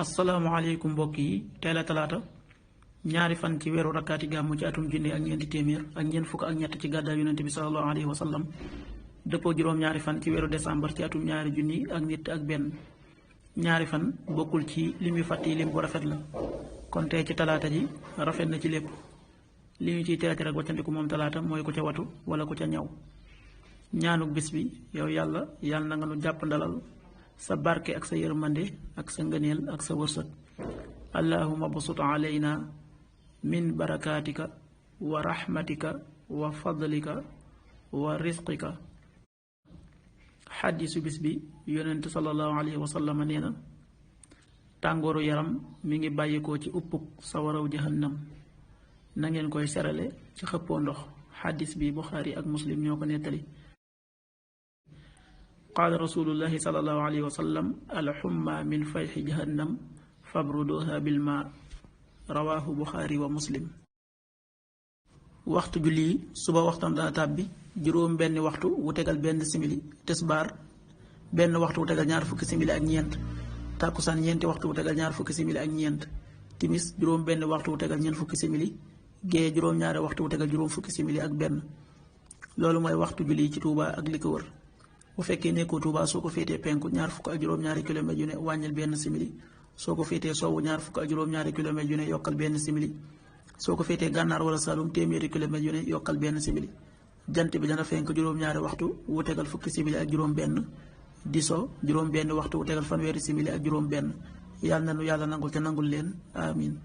asalaamaaleykum mbokk yi tey la talaata ñaari fan ci weeru rakkaati gàmmu ci atum junne ak ñeenti téeméer ak ñeent fukk ak ñett ci gàddaay yonente bi sallallahu alayhi wa sallam dëppoo juróom-ñaari fan ci weeru décembre ci atum ñaari junni ak nit ak benn ñaari fan bokkul ci lim yu fàtt yi lim bu rafet la kon tey ci talaata ji rafet na ci lépp li ñu ciy teete rek waccandiku moom talaata mooy ku ca watu wala ku ca ñaw ñaanuk bis bi yow yàlla na nga nu jàpp ndalal sa barke ak sa yërmande ak sa ngëneel ak sa wërsëg allahuma basut alayna min barakatika wa rahmatika wa fadlika wa risqika xaddisu bis bi yonent sallallahu alayhi wa sallam nee na tàngooru yaram mi ngi bàyyikoo ci uppuk sawaraw jahannam na ngeen koy serale ci xëppoo ndox xaddis bi buxaari ak muslim ñoo ko nettali qaala rasulullahi sallallahu alayhi wa sallam alxumma min fayxi jahannam fabruduha bilma rawaahu buxaari wa muslim waxtu julli yi suba waxtam dana tàbbi juróom benn waxtu wu tegal benn simili tisbaar benn waxtu wu tegal ñaar fukki simili ak ñeent tàkkusaan ñeenti waxtu wu tegal ñaar fukki simili ak ñeent timis juróom benn waxtu wu tegal ñeent fukki simili géeye juróom ñaari waxtu wu tegal juróom fukki simili ak benn loolu mooy waxtu julli yi ci Tuuba ak li ko wër bu fekkee nekkoo Tuuba soo ko féetee penku ñaar fukk ak juróom-ñaari kilomètres yu ne wàññil benn simili soo ko féetee sowwu ñaar fukk ak juróom-ñaari kilomètres yu ne yokkal benn simili soo ko féetee gànnaar wala Saalum téeméeri kilomètres yu ne yokkal benn simili jant bi dana fenk juróom-ñaari waxtu wu tegal fukki simili ak juróom benn di so juróom benn waxtu wu tegal fanweeri simili ak juróom benn yàlla na nu yàlla nangul te nangul leen amin